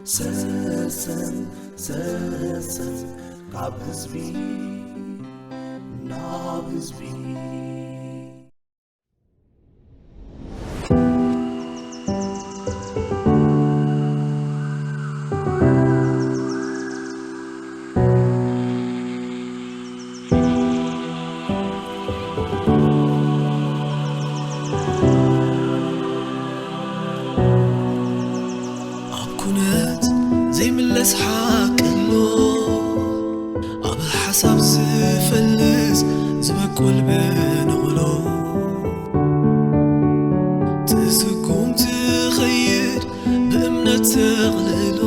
ሰሰን ሰሰን ካብ ህዝቢ ናብ ህዝቢ። ኣብ ኩነት ዘይምለስ ሓቂ ኣሎ፣ ኣብ ሓሳብ ዝፈልስ ዝበቁል ብንቕሎ። ትስጉም ትኸይድ ብእምነት ተቕልሎ፣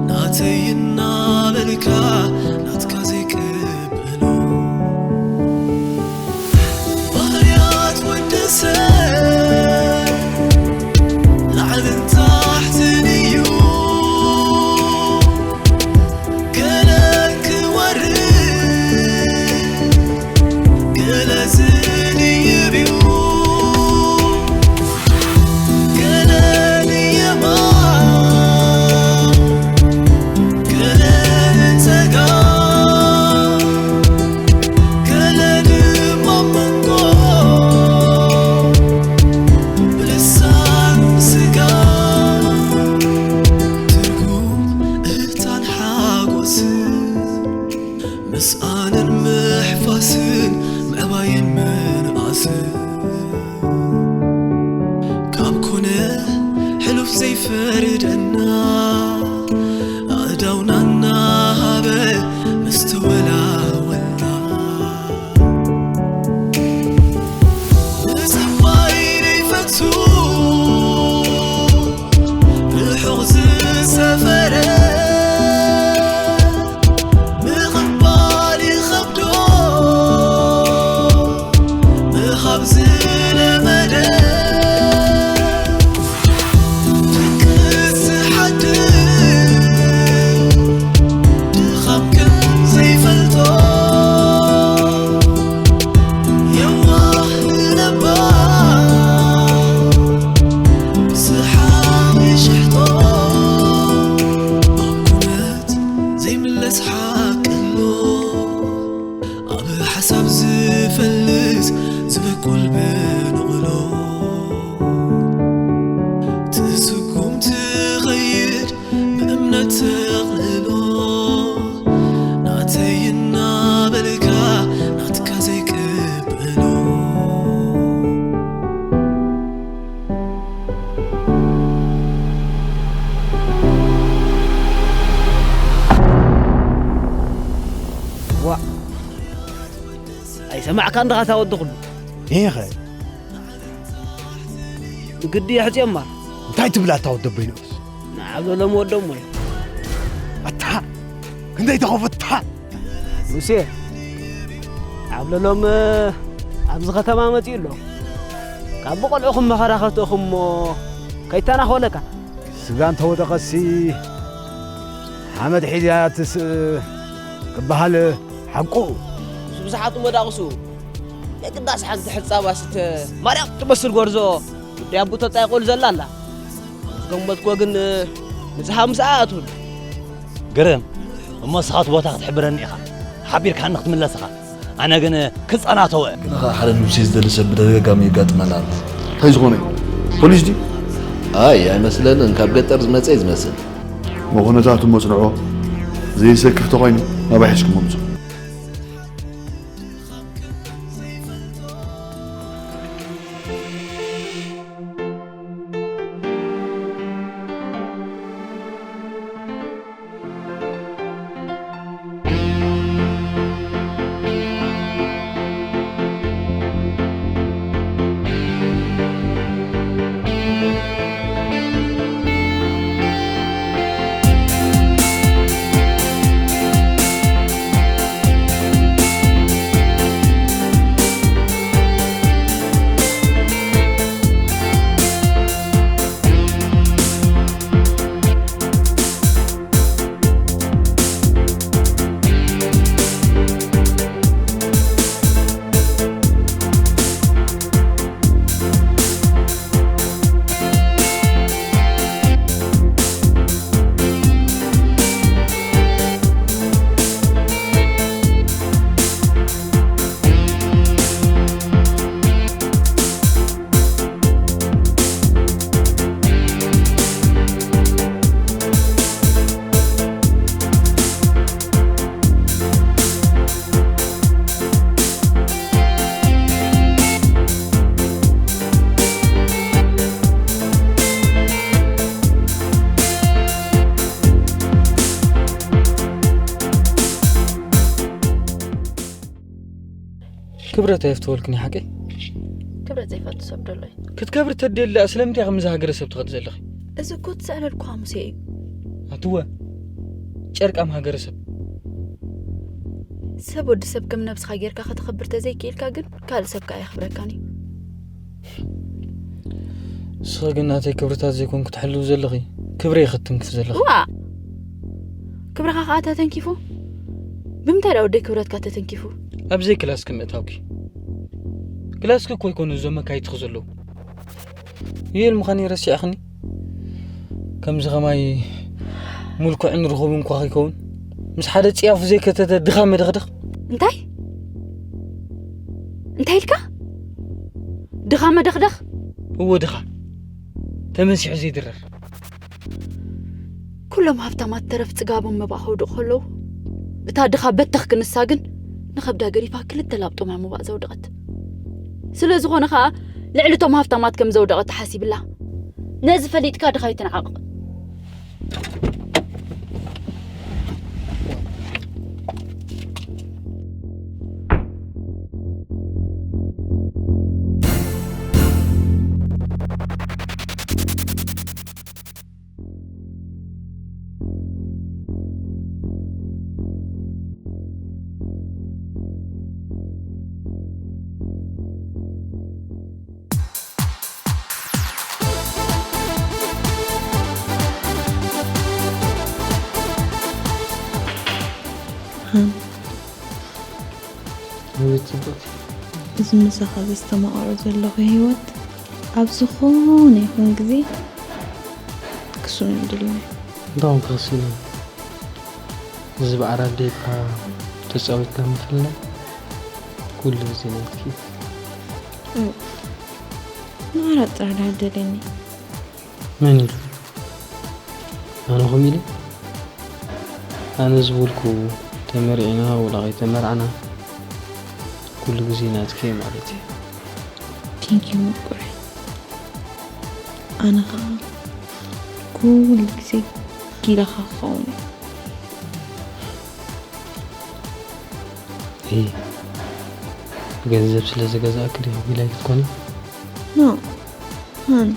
ናተይ እናበልካ ናትካ ዘይቅበሎ። ባህርያት ወዲ ሰብ ላዕልን ታሕትን እዩ። ገለ ክወርድ፣ ገለ ዝድይብ እዩ። ገለ ንየማን፣ ገለ ንጸጋም፣ ገለ ድማ መንጎ ብልሳን ስጋ። ትርጉም እልልታን ሓጎስን፣ ምስኣንን ምሕፋስን፣ ምዕባይን ምንኣስን፣ ካብ ኮነ ሕሉፍ ዘይፈርደና፣ ኣእዳውና እናሃበ ምስተወላወልና። ምጽባይ ዘይፈቱ ርሑቕ ዝሰፈረ፣ ምቕባል ይኸብዶ ምሃብ ዝለመደ። ድቅስ ዝሓድር ድኻም ከም ዘይፈልጦ፣ የዋህ ንነባር ብዝሓ ይሽሕጦ። ኣብ ኩነት ዘይምለስ ሓቂ ኣሎ፣ ኣብ ሓሳብ ዝፈልስ ዝበቁል ብንቕሎ። ትስጉም ትኸይድ ብእምነት ተቕልሎ፣ ናተይ እናበልካ ናትካ ዘይቅበሎ። ዋእ! ኣይሰማዕካን ዲኻ እታ ወዲ ኩሉ? ኢኸ። ብግዲ የሕጽዮማ። እንታይ ትብላ እታ ወዲ ኣቦይ ንኡስ? ንዓብለሎም ወዶም ወይ? ኣታ! ክንደይ ተኸፉ ኣታ! ሙሴ፣ ዓብለሎም ኣብዚ ከተማ መጺኡ ኣሎ። ካብ ብቆልዑኹም መኸራ ከተእኹሞ ከይተናኾለካ። ስጋ እንተወደቐሲ ሓመድ ሒዝያ ትስእ ክበሃል ሓቁ። ምስ ብዙሓቱ መዳቕሱ የግዳስ ሓንቲ ሕጻብ ኣስተ ማርያም ትመስል ጎርዞ ጉዳይ ኣቡ ተጣይቆሉ ዘላ ኣላ። ዝገመትኮ ግን ንጽሃ ምስኣ ኣትሁን። ግርም፣ እሞ ንስኻ እቲ ቦታ ክትሕብረኒ ኢኻ። ሓቢርካኒ ክትምለስ ኢኻ። ኣነ ግን ክጸናተወ። ግን ኸኣ ሓደ ንሙሴ ዝደሊ ሰብ ብተደጋጋሚ የጋጥመና ኣሎ። እንታይ ዝኾነ እዩ? ፖሊስ ድዩ? ኣይ፣ ኣይመስለንን። ካብ ገጠር ዝመጸ እዩ ዝመስል። እሞ ኩነታቱ መጽንዖ ዘየሰክፍ ተኾይኑ፣ ናባይ ሒዝኩም ምጹ። ክብረት ኣየፍተወልክን ሓቂ? ክብረት ዘይፈቱ ሰብ ደሎ እዩ። ክትከብር ተደሊ ስለምንታይ ከምዚ ሃገረ ሰብ ትኸድ ዘለኺ? እዚ እኮ ትስዕለልኩ ሙሴ እዩ። ኣትወ ጨርቃም ሃገረ ሰብ። ሰብ ወዲ ሰብ ከም ነብስኻ ጌርካ ከተኸብር ተዘይክኢልካ ግን ካልእ ሰብ ከኣ የኽብረካን እዩ። ንስኺ ግን ናተይ ክብርታት ዘይኮንኩ ትሕልው ዘለኺ፣ ክብረይ ክትንክፍ ዘለኺ። ዋ! ክብርኻ ከኣ ተተንኪፉ? ብምንታይ ደኣ ወደይ ክብረትካ ተተንኪፉ? ኣብ ዘይክላስኪ ምእታውኪ። ክላስኪ እኮ ይኮኑ እዞም መካይትኺ ዘለዉ። ይል ምዃን ረሲዕኽኒ። ከምዚ ኸማይ ምልኩዕን ርኹብን ኳ ከይከውን ምስ ሓደ ጽያፉ ዘይከተተ ድኻ መደኽደኽ። እንታይ እንታይ ኢልካ? ድኻ መደኽደኽ? እዎ ድኻ ተመንሲሑ ዘይድረር። ኩሎም ሃብታማት ተረፍ ጽጋቦም ምባእ ከውድቑ ከለዉ እታ ድኻ በተኽ ክንሳ ግን ንኸብዳ ገዲፋ ክልተ ላብጦም እያ ምባእ ዘውደቐት። ስለ ዝኾነ ኸኣ ልዕሊ እቶም ሃብታማት ከም ዘውደቐት ተሓሲብላ። ነዚ ፈሊጥካ ድኻ ኣይትንዓቕ። ኣቤት ጽብቕቲ። እዚ ምሳኻ ዘስተማቕሮ ዘለኹ ህይወት ኣብ ዝኾነ ይኹን ግዜ ክስኑ ድልዩ። እንታይ ክስኑ? እዚ በዓል ኣዴካ ተጻዊትካ ምፍላይ ኩሉ ግዜ ናትኪ። ንዓራት ጥራሕ ደሃደለኒ። መን ኢሉ? ኣነ ኹም ኢለ? ኣነ ዝበልኩ ተመሪዕና ወላ ከይተመርዕና ኩሉ ግዜ ናትኪ እየ ማለት እዩ። ቴንኪዩ ምቁረይ። ኣነ ከዓ ኩሉ ግዜ ጊላኻ ክኸውን እየ። እይ፣ ገንዘብ ስለ ዝገዛእክ ዲኺ ቢላይ ክትኮኒ? ኖ፣ ሃን፣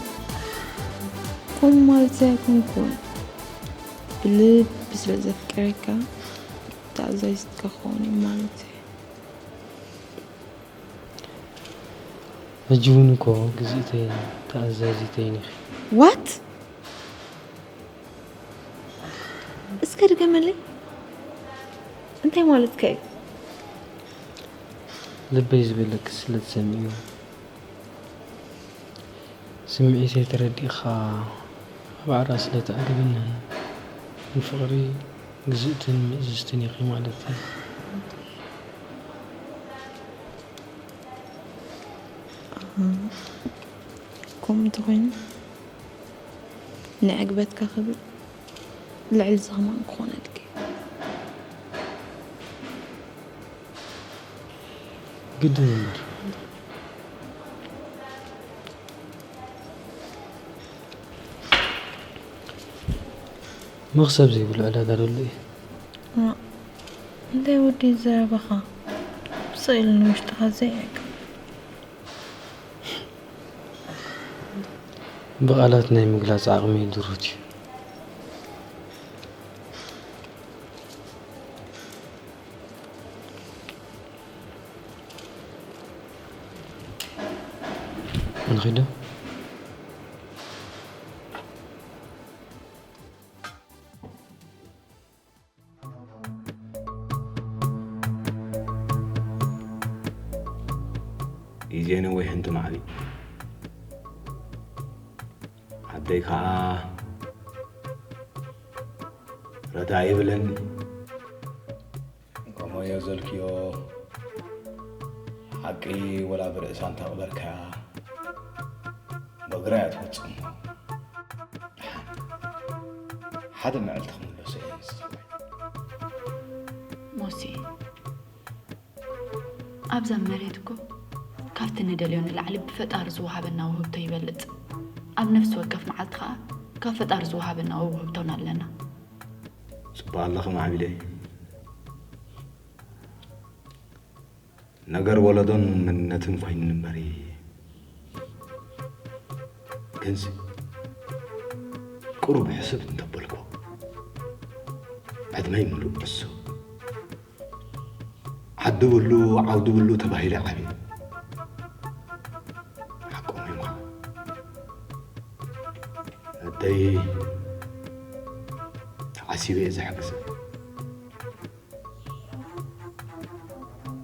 ከምኡ ማለት ኣይኮንኩን። ብልቢ ስለ ዘፍቅረካ ተኣዛዚትካ ክኸውን እየ ማለት እየ። ሕጂ እውን እኮ ግዝእተይን ተኣዛዚተይን ኢኺ። ዋት? እስከ ድገመለይ። እንታይ ማለትካ እዩ? ልበይ ዝበለኪ ስለ ትሰምዕዮ፣ ስምዒተይ ተረዲእኻ ኣብ ዓራት ስለ ትዕግብንን ንፍቕሪ ግዝእትን ምእዝዝትን ኢኺ ማለት እዩ። ከምኡ እንተኾይኑ ንዕግበትካ ክብል ልዕሊ እዚ ከማን ክኾነልኪ ግድን እምበር። መኽሰብ ዘይብሉ ዕዳጋ ደሎ እዩ። እንታይ ወዲ ዘረባኻ ብስቕ ኢሉ ንውሽጥኻ ዘይዕቅብ። ብቓላት ናይ ምግላጽ ዓቕመይ ድሩት እዩ። ንኺዶ። ግዜ ነዊሕ እንትማዕቢ ዓደይ ከዓ ረታ ይብለኒ። ከምኡዮ ዘልክዮ ሓቂ ወላ ብርእሳ እንተቕበርካያ በግራ እያ ትወፅእ እሞ ሓደ መዕልቲ ክምለሶ እየ ንስኻ ሞሲ ኣብዛ መሬት እኮ ካብቲ ንደልዮ ንላዕሊ ብፈጣሪ ዝወሃበና ውህብቶ ይበልፅ። ኣብ ነፍሲ ወከፍ መዓልቲ ከዓ ካብ ፈጣሪ ዝወሃበና ውህብቶና ኣለና። ፅቡቅ ኣለኺ ማዕቢለይ። ነገር ወለዶን መንነትን ኮይኑ እምበሪ፣ ግንሲ ቁሩብ ሕስብ እንተበልኩ፣ ዕድመይ ምሉእ ዕሱብ፣ ዓዲ ብሉ ዓውዲ ብሉ ተባሂለ ዓብየ። ሓቆም እዮም ኸዓ። ኣደይ ተዓሲበ እየ ዝሕግዘ።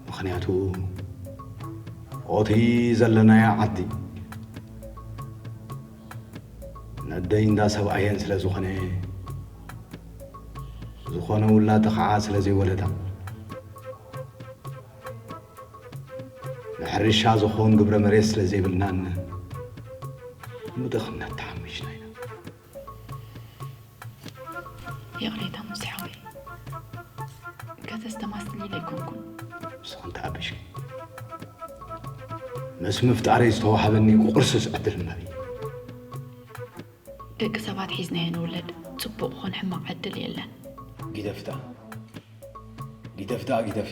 ምኽንያቱ ኦቲ ዘለናያ ዓዲ ነደይ እንዳ ሰብኣየን ስለ ዝኾነ፣ ዝኾነ ውላድ ኸዓ ስለ ዘይወለዳ፣ ንሕርሻ ዝኾን ግብረ መሬት ስለ ዘይብልናን ብድኽነት ተሓሚሽና ኢና። ይቕሬታ ሙሴ ሓወይ፣ ከተስተማስል ኢለ ኣይኮንኩን። ንስኽን ተኣቢሽኪ። ምስ ምፍጣረይ ዝተዋሃበኒ ቁርስስ ዕድል እምበሪ። ደቂ ሰባት ሒዝናዮ ንውለድ፣ ጽቡቕ ኹን ሕማቕ ዕድል የለን። ጊደፍታ ጊደፍታ ጊደፊ።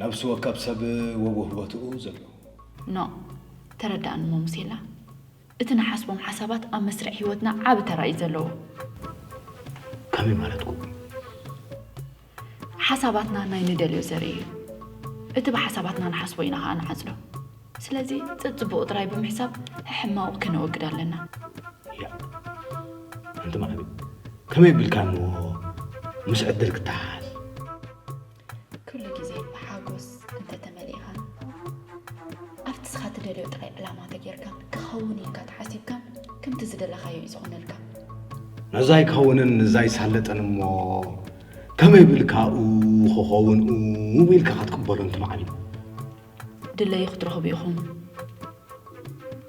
ነብሲ ወከፍ ሰብ ወብህወትኡ ዘሎ። ኖ፣ ተረዳእኒ እሞ ሙሴላ። እቲ ንሓስቦም ሓሳባት ኣብ መስርዕ ህይወትና ዓቢ ተራ እዩ ዘለዎ። ከመይ ማለትኩ? ሓሳባትና ናይ ንደልዮ ዘርኢ እዩ። እቲ ብሓሳባትና ንሓስቦ ኢና ኸዓ ንዓጽዶ። ስለዚ ጽጽቡቕ ጥራይ ብምሕሳብ ሕሕማቑ ከነወግድ ኣለና። ያ ኣንቲ ማዕቢ፣ ከመይ ቢልካ እሞ ምስ ዕድል ክተሓሓዝ? ኩሉ ግዜ ብሓጎስ እንተተመሊእኻን ኣብቲ ስኻ ትደልዮ ጥራይ ዕላማ ተጌርካን ክኸውን ኢልካ ተሓሲብካን ከምቲ ዝደለኻዮ እዩ ዝኾነልካ። ነዛ ኣይከውንን እዛ ኣይሳለጠን እሞ ከመይ ብልካ ኡ ክኸውን ኡ ኢልካ ክትቅበሎ እንትማዕቢን ድለዩ ክትረኽቡ ኢኹም።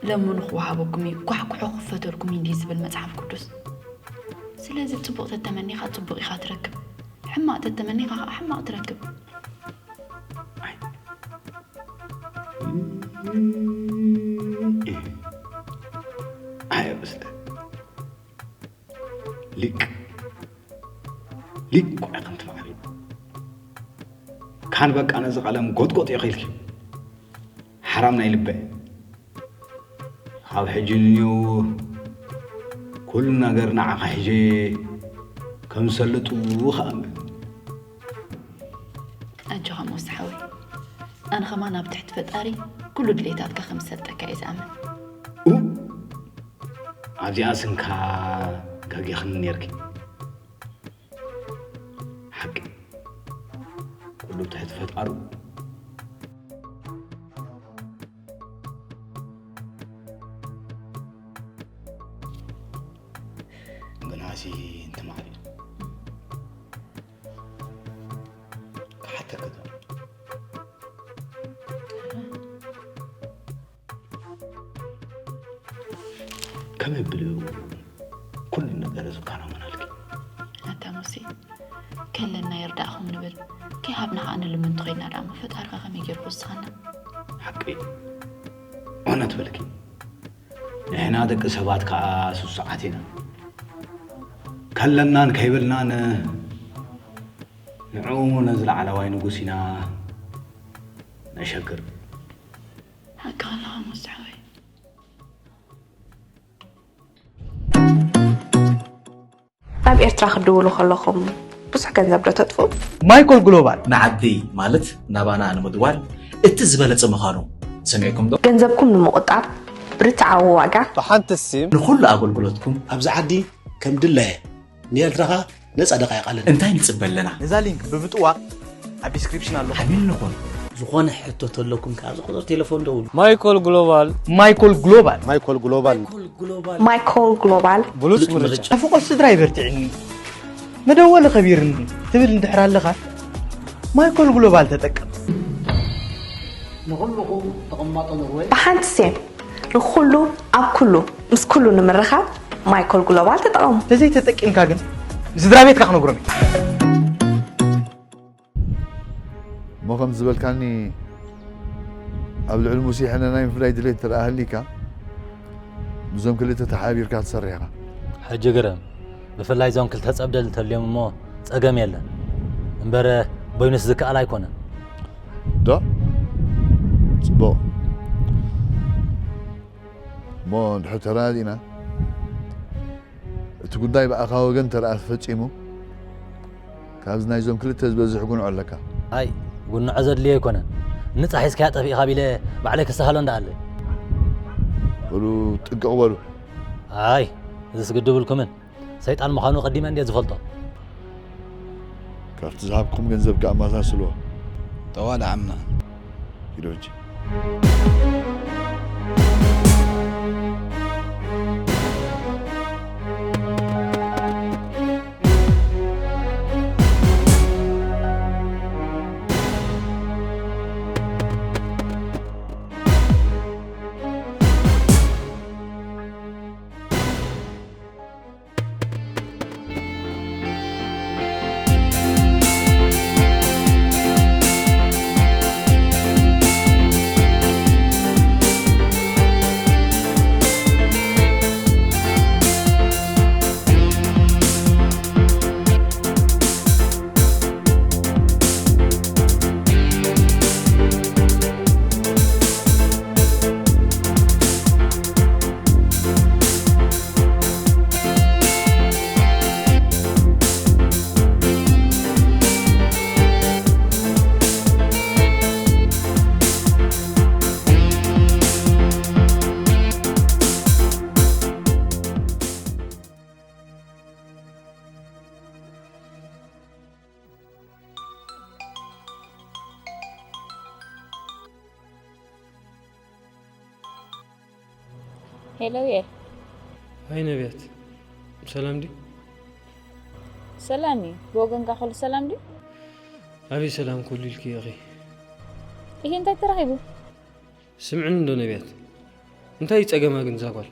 ለምኑ ክወሃበኩም እዩ፣ ኳሕኩሑ ክኽፈተልኩም እዩ እንዲዩ ዝብል መጽሓፍ ቅዱስ። ስለዚ ጽቡቕ ተተመኒኻ ጽቡቕ ኢኻ ትረክብ፣ ሕማቕ ተተመኒኻ ኸኣ ሕማቕ ትረክብ። ኣየ ብስለ ሊቅ ሊቅ ኮነ ከምቲ ማዕሪብ ካን በቃ ነዚ ቀለም ጎጥጎጥ ኢኺ ኢልኪ ሓራም ናይ ልበ ካብ ሕጂ ንኒው ኩሉ ነገር ንዓኻ ሒጀ ከም ሰልጡ ክኣምን ኣጆኻ ሞስ ሓወይ ኣነ ኸማን ኣብ ትሕቲ ፈጣሪ ኩሉ ድሌታትካ ከም ዝሰልጠካ እየ ዝኣምን ኣብዚኣ ስንካ ገጊኽኒ ኔርኪ ሓቂ ኩሉ ትሕቲ ፈጣሩ ግናሲ እንትማዕሪ ክሓተክዶ ከመይ ብልኡ ኩሉ ነገር ዝከናወነልኪ ኣታ ሙሴ ከለና ይርዳእኹም ንብል ከይሃብና ከዓ ንልምን ተኾይና ደኣ እሞ ፈጣርካ ከመይ ገይሩ ክውስኸና ሓቂ እውነት በልኪ ንሕና ደቂ ሰባት ከዓ ስሱዓት ኢና ከለናን ከይብልናን ንዕኡ ነዚ ላዕለዋይ ንጉስ ኢና ነሸግር ሓቂ ኣለኻ ሙሴ ሓወይ ናብ ኤርትራ ክትድውሉ ከለኹም ብዙሕ ገንዘብ ዶ ተጥፍኡ? ማይኮል ግሎባል ንዓዲ ማለት ናባና ንምድዋል እቲ ዝበለጸ ምዃኑ ሰሚዕኩም ዶ? ገንዘብኩም ንምቑጣብ ብርትዓዊ ዋጋ ብሓንቲ ሲም ንኹሉ ኣገልግሎትኩም ኣብዚ ዓዲ ከም ድላየ ንኤርትራ ኸኣ ነጻ ደቓይቕ ኣለና። እንታይ ንጽበ ኣለና? ነዛ ሊንክ ብምጥዋቕ ኣብ ዲስክሪፕሽን ኣሎ። ዓሚል ንኹን። ዝኾነ ሕቶ ተለኩም ከኣ ኣብዚ ቁጽሪ ቴለፎን ደውሉ። ማይኮል ግሎባል። ማይኮል ግሎባል። ማይኮል ግሎባል። ማይኮል ግሎባል። ብሉጽ ምርጫ። ናፍቖት ስድራይ በርቲዕኒ፣ መደወሊ ከቢርኒ ትብል እንድሕር ኣለኻ፣ ማይኮል ግሎባል ተጠቀም። ንኹልኹም ተቐማጦ ኖርወይ። ብሓንቲ ሴም ንኹሉ ኣብ ኩሉ ምስ ኩሉ ንምርኻብ ማይኮል ግሎባል ተጠቐሙ። ተዘይተጠቂምካ ግን ንስድራ ቤትካ ክነግሮም እየ። እሞ ከም ዝበልካኒ ኣብ ልዕሊ ሙሴ ሕነ ናይ ምፍላይ ድሌት እንተ ደኣ ሃሊካ ምስዞም ክልተ ተሓባቢርካ ትሰርሕ ኢኻ። ሕጂ ግርም ብፍላይ እዞም ክልተ ጸብደል እንተልዮም እሞ ጸገም የለን እምበር በይኑስ ዝከኣል ኣይኮነን። ዶ? ጽቡቕ። እሞ እንድሕር ተረዳዲእና፣ እቲ ጉዳይ ብኣኻ ወገን እንተ ደኣ ተፈጺሙ፣ ካብዚ ናይዞም ክልተ ዝበዝሕ ጉንዖ ኣለካ። ኣይ፣ ጉንዖ ዘድልዮ ኣይኮነን። ንጻ ሒዝካያ ጠፊእኻ ቢለ ባዕለይ ክስተሃሎ እንዳኣለ። በሉ ጥንቅቕ በሉ። ኣይ፣ እዚስ ግድብልኩምን። ሰይጣን ምዃኑ ቀዲመ እንድየ ዝፈልጦ። ካብቲ ዝሃብኩም ገንዘብ ከኣ ኣመሳስልዎ። ጠዋል ዓምና። ኪዶ ሕጂ። ሄሎ ዩኤል። ሃይ ነብያት፣ ሰላም ድዩ? ሰላም እዩ። ብወገንካ ኩሉ ሰላም ድዩ? ኣበይ ሰላም ኩሉ ኢልኪ ኢኺ? እሂ፣ እንታይ ተረኺቡ? ስምዕኒ እንዶ ነብያት፣ እንታይ እዩ ጸገማ ግን እዛ ጓል?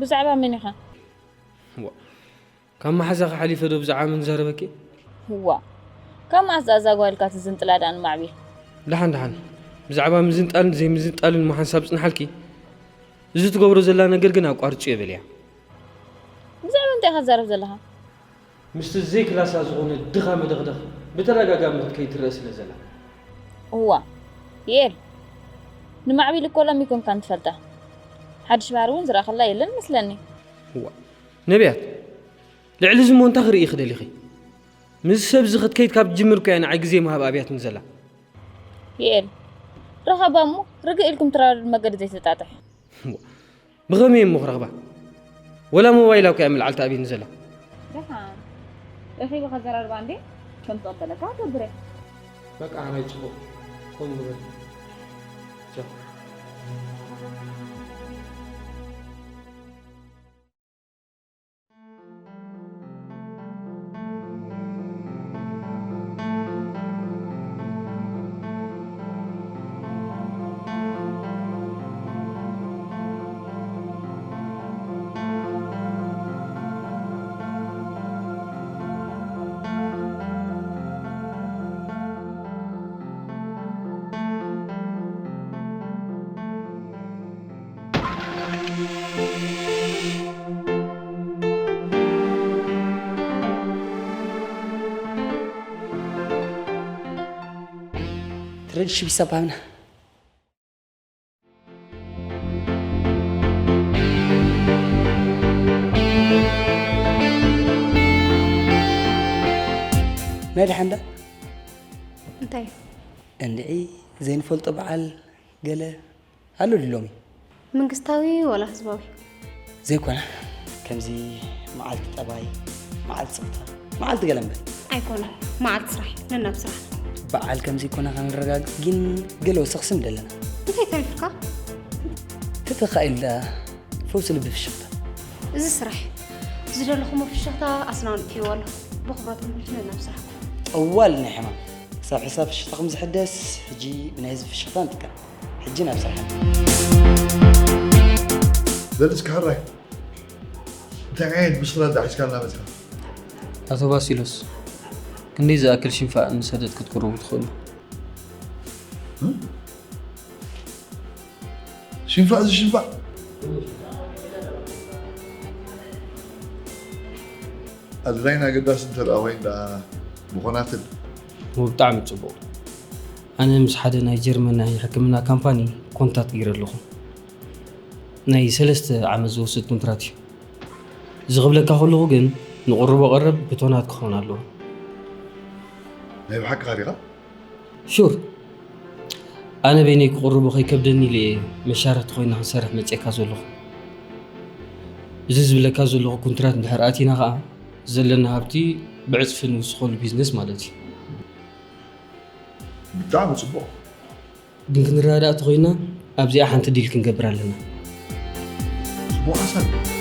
ብዛዕባ መን ኢኻ? ዋ፣ ካብ መሓዛኺ ሓሊፈ ዶ ብዛዕባ መን ዛረበኪ? እዋ፣ ካብ መዓስ ደኣ እዛ ጓል ኢልካ ትዝንጥላ ደኣ ንማዕቢል? ደሓን ደሓን፣ ብዛዕባ ምዝንጣልን ዘይምዝንጣልን እሞ ሓንሳብ ጽንሓልኪ። እዚ ትገብሮ ዘላ ነገር ግን ኣቋርጽዮ በልያ። ብዛዕባ እንታይ ኢኻ ትዛረብ ዘለኻ? ምስቲ ዘይክላሳ ዝኾነ ድኻ መደኽደኽ ብተደጋጋሚ ክትከይድ ትረአ ስለ ዘላ። እዋ፣ ዩኤል፣ ንማዕቢል እኮ ሎሚ ኣይኮንካን ትፈልጣ። ሓድሽ ባህሪ እውን ዝረኣኽላ የለን መስለኒ። እዋ፣ ነብያት፣ ልዕሊ እዚ እሞ እንታይ ክርኢ ክደሊኺ? ምስ ሰብ እዚ ክትከይድ ካብ ትጅምር እኮ እያ ንዓይ ግዜ ምሃብ ኣብያትኒ ዘላ። ዩኤል፣ ርኸባ እሞ ርግእ ኢልኩም ትረዳድኡ መገዲ ዘይተጣጥሕ። እዋ፣ ብኸመይ እሞ ክረኽባ? ወላ ሞባይላ እኮ እያ ምልዓል ተኣብይኒ ዘላ። ደሓን ረኺበ ከዘራርባ እንዴ ከም ትቕበለካ ገብረ። በቃ፣ ኣባይ ጽቡቕ። ኮን ንበል። ቻው። ትረድሽ ቢሳ ባብና። ናይ ደሓን ዳ? እንታይ? እንድዒ ዘይንፈልጦ በዓል ገለ ኣሎ ድዩ ሎሚ? መንግስታዊ ወላ ህዝባዊ? ዘይኮነ፣ ከምዚ መዓልቲ ጠባይ፣ መዓልቲ ስቕታ፣ መዓልቲ ገለ እምበር። ኣይኮነን፣ መዓልቲ ስራሕ፣ ነናብ ስራሕ። በዓል ከምዚ ኮነ ከነረጋግጽ ግን ገለ ወሰኽ ስም ደለና። እንታይ ተሪፍካ? ተተኻኢሉ ደኣ ፈውሲ ልቢ ፍሽኽታ። እዚ ስራሕ፣ ዝደለኹሞ ፍሽኽታ ኣስናኒዕክዎ ኣሎ። ብኽብረት ምልስ ነናብ ስራሕኩም። ጠዋል ናይ ሕማም። ክሳብ ሕሳብ ፍሽኽታኹም ዝሕደስ፣ ሕጂ ብናይ ህዝቢ ፍሽኽታ ንጥቀም። ሕጂ ናብ ስራሕ። በል እስኪ ሕራይ፣ እንታይ ዓይነት ብስክላ ሒዝካልና መጺኻ? ኣቶ ባሲሎስ፣ ክንደይ ዝኣክል ሽንፋእ ንሰደድ ክትቅርቡ ትኽእሉ? እም? ሽንፋእ ዝሽንፋእ? ኣድላይን ኣገዳሲ እንተ ደኣ ኮይኑ ደኣ ምኾናትን። እሞ ብጣዕሚ ጽቡቕ። ኣነ ምስ ሓደ ናይ ጀርመን ናይ ሕክምና ካምፓኒ ኮንታክት ገይረ ኣለኹ። ናይ ሰለስተ ዓመት ዝወስድ ኮንትራት እዩ። እዚ ክብለካ ከለኹ ግን ንቕርቦ ቀረብ ብቶናት ክኸውን ኣለዎ። ናይ ብሓቂ ዲኻ? ሹር። ኣነ በይነይ ክቕርቦ ከይከብደኒ ኢለ እየ መሻርኽቲ ኮይና ክንሰርሕ መፅኤካ ዘለኹ። እዚ ዝብለካ ዘለኹ ኮንትራት እንድሕር ኣቲና ከዓ ዘለና ሃብቲ ብዕፅፊ ንውስኸሉ ቢዝነስ ማለት እዩ። ብጣዕሚ ፅቡቕ። ግን ክንረዳዳእ ተኾይና ኣብዚኣ ሓንቲ ዲል ክንገብር ኣለና። ፅቡቕ ሓሳብ እዩ።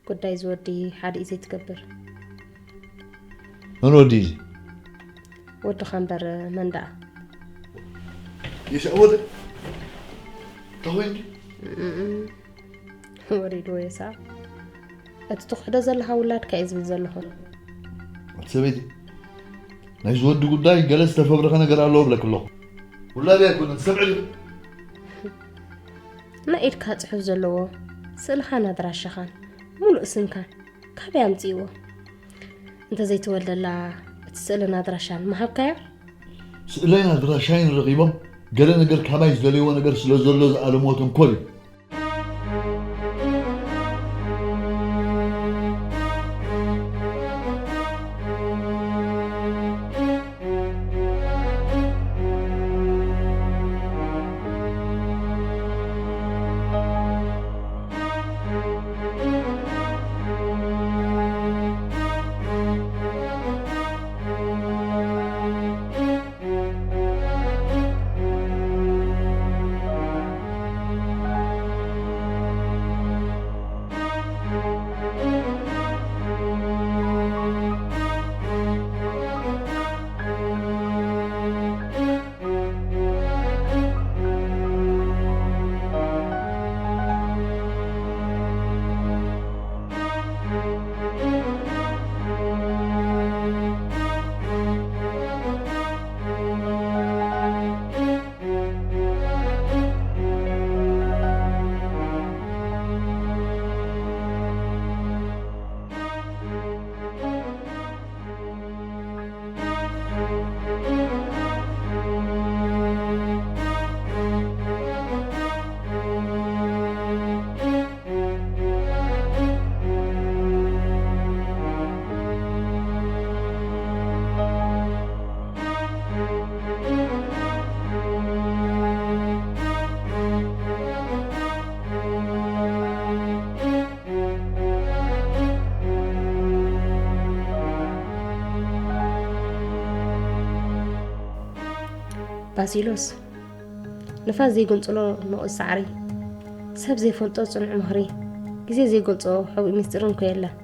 ጉዳይ ዝወዲ ሓደ እዩ ዘይትገብር። መን ወዲ እዚ? ወድኻ እምበር መን ደኣ? የሻ ወደ ተኾይንዲ ወሪድዎ የሳ። እቲ ትኽሕዶ ዘለኻ ውላድካ እዩ ዝብል ዘለኹ። ኣቲ ሰበይቲ፣ ናይ ዝወዲ ጉዳይ ገለ ዝተፈብረኸ ነገር ኣለዎ ብለክ ኣለኹ። ውላድ ኣይኮነን፣ ሰብዒ ድዩ? ናይ ኢድካ ጽሑፍ ዘለዎ ስእልኻን ኣድራሻኻን ሙሉእ ስምካን ካበይ ኣምጽእዎ? እንተዘይተወልደላ እቲ ስእልን ኣድራሻን ምሃብካዮ? ስእለይን ኣድራሻይን ረኺቦም ገለ ነገር ካባይ ዝደልይዎ ነገር ስለ ዘሎ ዝኣለምዎ ተንኮል እዩ። ባሲሎስ፣ ንፋስ ዘይገንጽሎ ንቑጽ ሳዕሪ፣ ሰብ ዘይፈልጦ ጽኑዕ ምኽሪ፣ ግዜ ዘይገልጾ ሕቡእ ሚስጥር እንኮ የለን።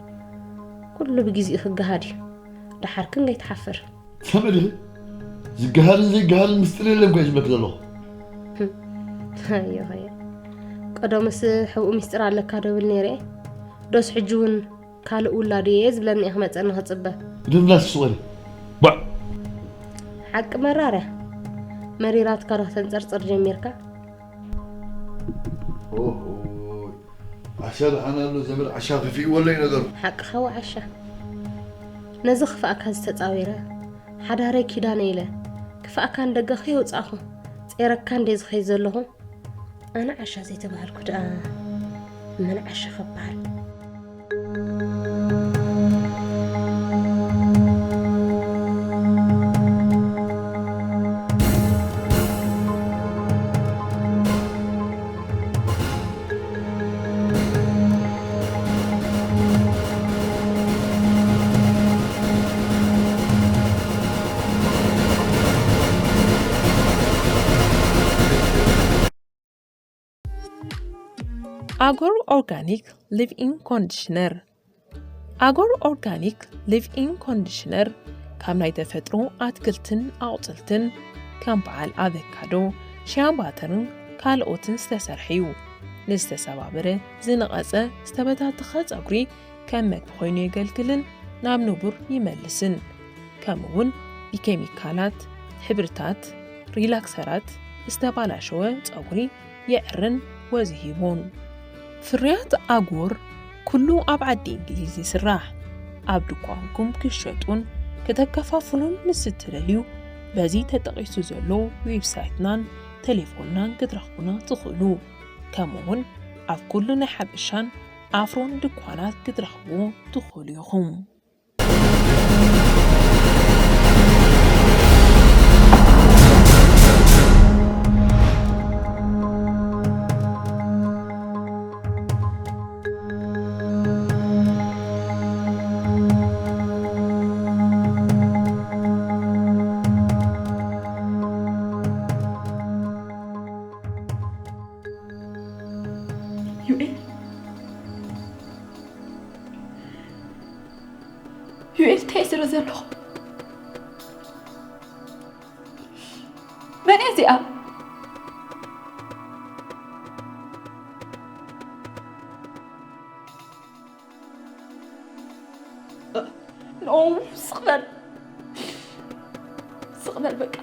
ኩሉ ብግዜኡ ክገሃድ እዩ። ደሓር ክንደይ ትሓፍር። ሰምዒ ዲኺ? ዝገሃድን ዘይገሃድን ምስጢር የለን እኮ እየ ዝብለኪ ዘለኹ። ኣዮ፣ ኣዮ። ቀደምስ ሕቡእ ሚስጥር ኣለካ ዶ ብል ነይረ እየ። ዶስ ሕጂ እውን ካልእ ውላዱ እየ ዝብለኒ እየ ክመጸኒ ክጽበ። ግድም ላስ ስወሪ። ባዕ። ሓቂ መራር እያ። መሪራትካ ዶ ክተንጸርጽር ጀሚርካ? ኦሆ። ዓሻ ደሓን ኣሎ ዘመድ ዓሻ ከፊእዎ ኣሎ እዩ ነገሩ። ሓቅኻ ወዓሻ። ነዚ ክፍኣካ ዝተጻዊረ ሓዳረይ ኪዳነ ኢለ ክፍኣካ ንደገ ከየውጻእኹ ጼረካ እንደ ዝኸይድ ዘለኹ ኣነ ዓሻ ዘይተባህልኩ ደኣ መን ዓሻ ክበሃል? ኣጎር ኦርጋኒክ ሊቭ ኢን ኮንዲሽነር። ኣጎር ኦርጋኒክ ሊቭ ኢን ኮንዲሽነር ካብ ናይ ተፈጥሮ ኣትክልትን ኣቑፅልትን ከም በዓል ኣቨካዶ፣ ሽያ ባተርን ካልኦትን ዝተሰርሐ እዩ። ንዝተሰባበረ፣ ዝነቐጸ፣ ዝተበታተኸ ጸጉሪ ከም መግቢ ኮይኑ የገልግልን ናብ ንቡር ይመልስን። ከምኡ እውን ብኬሚካላት፣ ሕብርታት፣ ሪላክሰራት ዝተባላሸወ ጸጉሪ የዕርን ወዝ ይህቡን። ፍርያት ኣጎር ኩሉ ኣብ ዓዲ እንግሊዝ ይስራሕ። ኣብ ድኳንኩም ክሸጡን ከተከፋፍሉን ምስ እትደልዩ በዚ ተጠቒሱ ዘሎ ዌብሳይትናን ቴሌፎንናን ክትረኽቡና ትኽእሉ። ከምኡ እውን ኣብ ኩሉ ናይ ሓበሻን ኣፍሮን ድኳናት ክትረኽብዎ ትኽእሉ ኢኹም። ዩኤል፣ ዩኤል፣ እንታይ እየ ዝርኢ ዘለኹ? መን እያ እዚኣ? ኖ፣ ስቕ በል። ስቕ በል በቃ።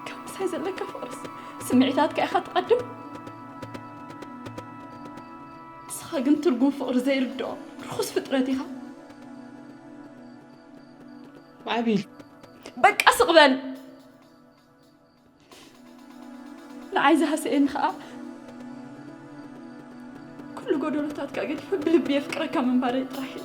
ካብ ምሳይ ዘለካ ፍቕርስ ስምዒታትካ ኢኻ ትቐድም። ንስኻ ግን ትርጉም ፍቕሪ ዘይርድኦ ርኹስ ፍጥረት ኢኻ። ማዕቢል። በቃ ስቕ በል። ንዓይ ዝሃሰየኒ ኸኣ ኩሉ ጎደሎታትካ ገዲፈ ብልቢ የፍቅረካ ምንባረይ ጥራሕ እዩ።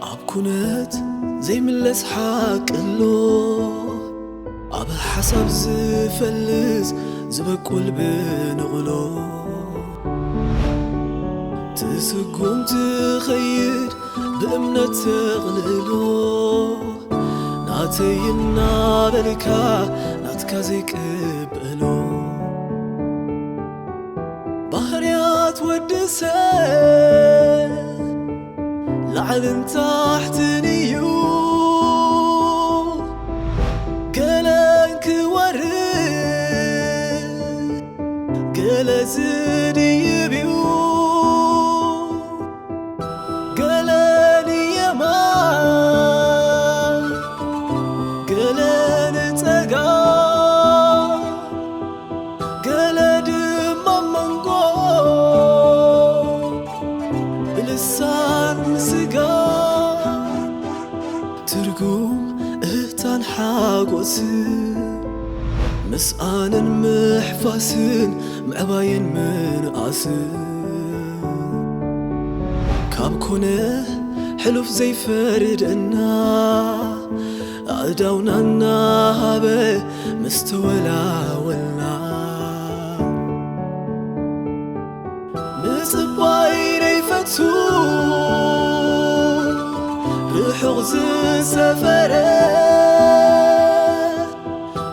ኣብ ኩነት ዘይምለስ ሓቂ ኣሎ፣ ኣብ ሓሳብ ዝፈልስ ዝበቁል ብንቕሎ። ትስጉም ትኸይድ ብእምነት ተቕልሎ፣ ናተይ እናበልካ ናትካ ዘይቅበሎ። ባህርያት ወዲ ሰብ ላዕልን ታሕትን እዩ፣ ገለን ክወርድ ገለ ዝድይብ እዩ፣ ገለ ንየማን ገለ ንጸጋም፣ ገለ ድማ ኣብ መንጎ ብልሳን ስጋ። ትርጉም እህታን ሓጎስን፣ ምስኣንን ምሕፋስን፣ ምዕባይን ምንኣስን፣ ካብ ኮነ ሕሉፍ ዘይፈርደና፣ ኣእዳውና እናሃበ ምስ ተወላወልና። ምጽባይ ዘይፈቱ ርሑቕ ዝሰፈረ፣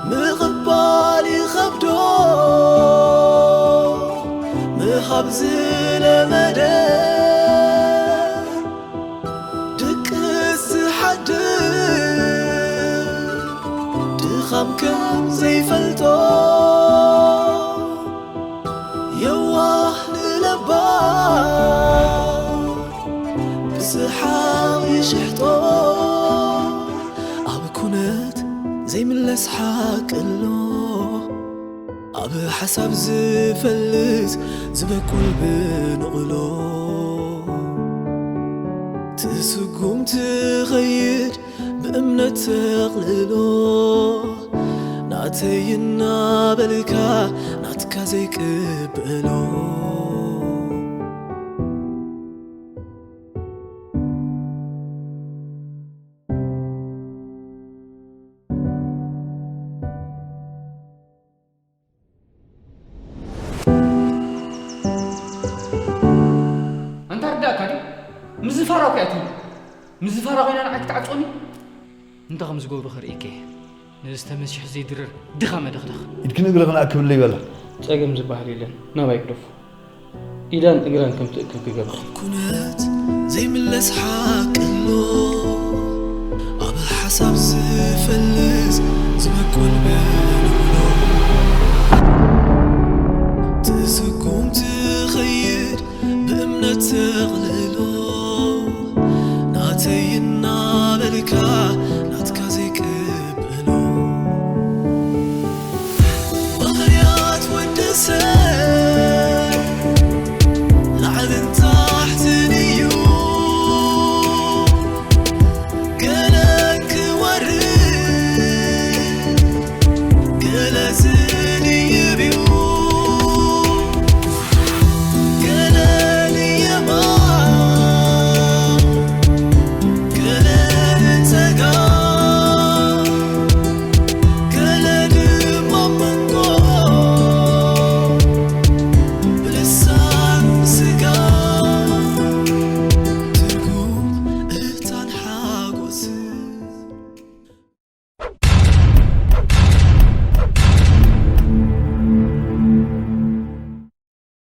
ምቕባል ይኸብዶ ምሃብ ዝለመደ፣ ድቅስ ዝሓድር ድኻም ከም ዘይፈልጦ፣ የዋህ ንለባም ብስሓቕ ይሽሕጦ። ኣብ ኩነት ዘይምለስ ሓቂ ኣሎ፣ ኣብ ሓሳብ ዝፈልስ ዝበቁል ብንቕሎ። ትስጉም ትኸይድ ብእምነት ተቕልሎ፣ ናተይ እናበልካ ናትካ ዘይቅበሎ። ኣንታ ርዳእካ ድዩ? ምዝፋራ እኮ እያ ትህሉ። ምዝፋራ ኮይና ንዓይ ክትዓጽወኒ? እንታይ ከም ዝገብሩ ከርእየካ እየ። ነዚ ተመሲሑ ዘይድርር ድኻ መደኽደኽ። ኢድክን እግርኽን ኣክብለይ በላ። ጸገም ዝበሃል የለን፣ ናባይ ግደፎ። ኢዳን እግራን ከም ትእክብ ክገብር። ኩነት ዘይምለስ ሓቂ ኣሎ፣ ኣብ ሓሳብ ዝፈልስ ዝበቁል ብንቕሎ።